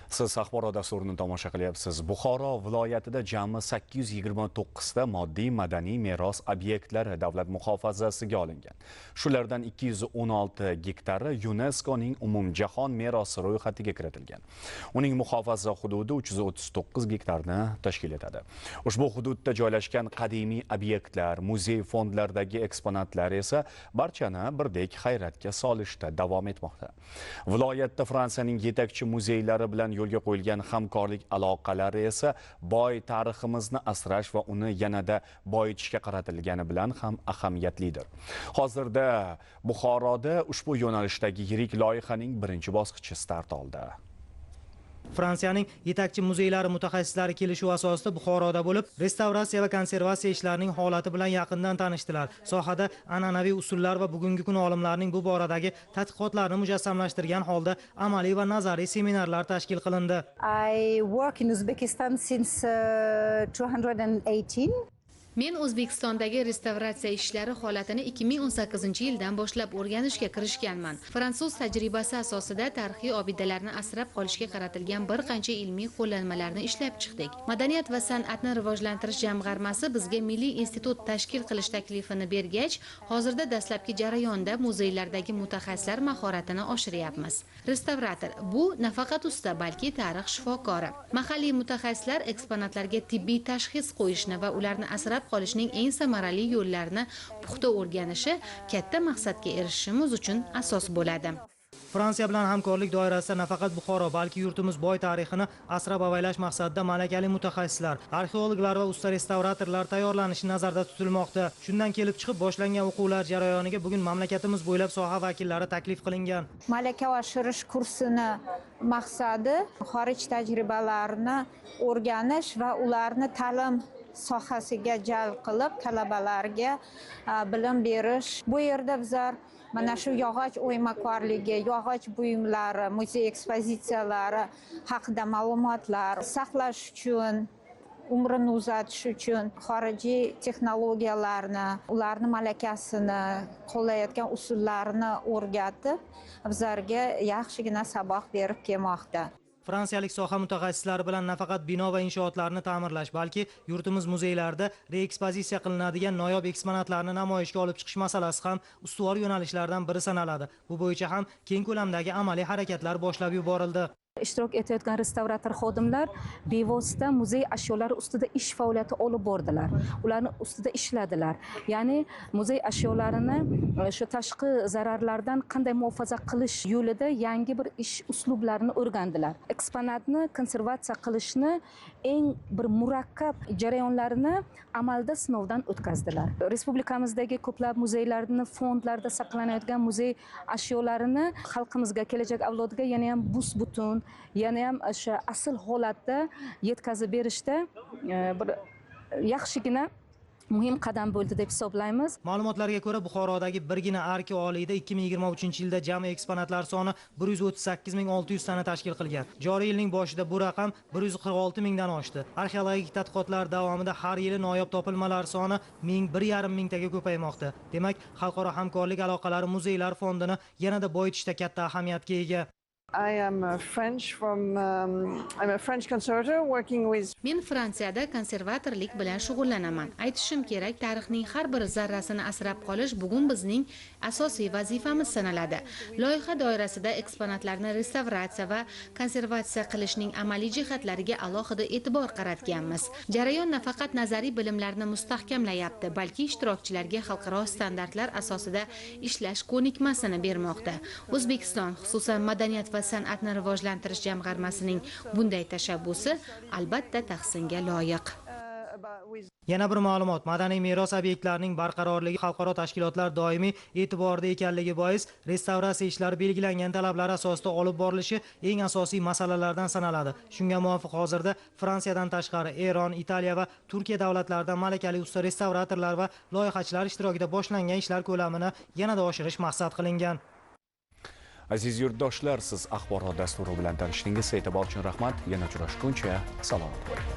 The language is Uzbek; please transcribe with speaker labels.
Speaker 1: Siz axborot dasturini tomosha qilyapsiz. Buxoro viloyatida jami 829 ta moddiy madaniy meros obyektlari davlat muhofazasiga olingan. Shulardan 216 gektari UNESCOning umumjahon merosi ro'yxatiga kiritilgan. Uning muhofaza hududi 339 gektarni tashkil etadi. Ushbu hududda joylashgan qadimiy obyektlar, muzey fondlaridagi eksponatlar esa barchani birdek hayratga solishda davom etmoqda. Viloyatda Fransiyaning yetakchi muzeylari bilan yo'lga qo'yilgan hamkorlik aloqalari esa boy tariximizni asrash va uni yanada boyitishga qaratilgani bilan ham ahamiyatlidir. Hozirda Buxoroda ushbu yo'nalishdagi yirik loyihaning birinchi bosqichi start oldi.
Speaker 2: Fransiyaning yetakchi muzeylari mutaxassislari kelishuv asosida Buxoroda bo'lib, restavratsiya va konservatsiya ishlarining holati bilan yaqindan tanishdilar. Sohada an'anaviy usullar va bugungi kun olimlarining bu boradagi tadqiqotlarini mujassamlashtirgan holda amaliy va nazariy seminarlar tashkil qilindi.
Speaker 3: I work in Uzbekistan since 2018.
Speaker 4: Men O'zbekistondagi restavratsiya ishlari holatini 2018-yildan boshlab o'rganishga kirishganman. Fransuz tajribasi asosida tarixiy obidalarni asrab qolishga qaratilgan bir qancha ilmiy qo'llanmalarni ishlab chiqdik. Madaniyat va san'atni rivojlantirish jamg'armasi bizga milliy institut tashkil qilish taklifini bergach, hozirda dastlabki jarayonda muzeylardagi mutaxassislar mahoratini oshiryapmiz. Restavrator bu nafaqat usta, balki tarix shifokori. Mahalliy mutaxassislar eksponatlarga tibbiy tashxis qo'yishni va ularni asrab qolishning eng samarali yo'llarini puxta o'rganishi katta maqsadga erishishimiz uchun asos bo'ladi.
Speaker 2: Fransiya bilan hamkorlik doirasida nafaqat Buxoro, balki yurtimiz boy tarixini asrab avaylash maqsadida malakali mutaxassislar, arxeologlar va usta restavratorlar tayyorlanishi nazarda tutilmoqda. Shundan kelib chiqib boshlangan o'quvlar jarayoniga bugun mamlakatimiz bo'ylab soha vakillari taklif qilingan.
Speaker 3: Malaka oshirish kursini maqsadi xorij tajribalarini o'rganish va ularni ta'lim sohasiga jalb qilib talabalarga bilim berish. Bu yerda bizlar mana shu yog'och o'ymakorligi, yog'och buyumlari, muzey ekspozitsiyalari haqida ma'lumotlar saqlash uchun, umrini uzatish uchun xorijiy texnologiyalarni, ularni malakasini, qo'llayotgan usullarini o'rgatib, bizlarga yaxshigina saboq berib kelmoqda.
Speaker 2: Fransiyalik soha mutaxassislari bilan nafaqat bino va inshootlarni ta'mirlash, balki yurtimiz muzeylarida reekspozitsiya qilinadigan noyob eksponatlarni namoyishga olib chiqish masalasi ham ustuvor yo'nalishlardan biri sanaladi. Bu bo'yicha ham keng ko'lamdagi amaliy harakatlar boshlab yuborildi.
Speaker 5: Ishtirok etayotgan restavrator xodimlar bevosita muzey ashyolari ustida ish faoliyati olib bordilar. Ularni ustida ishladilar. Ya'ni muzey ashyolarini o'sha tashqi zararlardan qanday muhofaza qilish yo'lida yangi bir ish uslublarini o'rgandilar. Eksponatni konservatsiya qilishni eng bir murakkab jarayonlarini amalda sinovdan o'tkazdilar. Respublikamizdagi ko'plab muzeylarni fondlarda saqlanayotgan muzey ashyolarini xalqimizga, kelajak avlodga yana ham bus-butun, yana ham o'sha asl holatda yetkazib berishda bir yaxshigina muhim qadam bo'ldi deb hisoblaymiz.
Speaker 2: Ma'lumotlarga ko'ra, Buxorodagi birgina Arka oliyda 2023-yilda jami eksponatlar soni 138 600 tani tashkil qilgan. Joriy yilning boshida bu raqam 146 mingdan oshdi. Arxeologik tadqiqotlar davomida har yili noyob topilmalar soni 1000, 1,5 mingtaga ko'paymoqda. Demak, xalqaro hamkorlik aloqalari muzeylar fondini yanada boyitishda katta ahamiyatga ega.
Speaker 6: I am a French from I'm a French conservator working with
Speaker 4: Men Fransiyada konservatorlik bilan shug'ullanaman. Aytishim kerak, tarixning har bir zarrasini asrab qolish bugun bizning asosiy vazifamiz sanaladi. Loyiha doirasida eksponatlarni restavratsiya va konservatsiya qilishning amaliy jihatlariga alohida e'tibor qaratganmiz. Jarayon nafaqat nazariy bilimlarni mustahkamlayapti, balki ishtirokchilarga xalqaro standartlar asosida ishlash ko'nikmasini bermoqda. O'zbekiston, xususan, Madaniyat va san'atni rivojlantirish jamg'armasining bunday tashabbusi albatta tahsinga loyiq.
Speaker 2: Yana bir ma'lumot, madaniy meros obyektlarining barqarorligi xalqaro tashkilotlar doimiy e'tiborida ekanligi bois restavratsiya ishlari belgilangan talablar asosida olib borilishi eng asosiy masalalardan sanaladi. Shunga muvofiq hozirda Fransiyadan tashqari Eron, Italiya va Turkiya davlatlaridan malakali usta restavratorlar va loyihachilar ishtirokida boshlangan ishlar ko'lamini yanada oshirish maqsad qilingan.
Speaker 1: Aziz yurtdoshlar, siz axborot dasturi bilan tanishdingiz. E'tibor uchun rahmat. Yana uchrashguncha salomat bo'ling.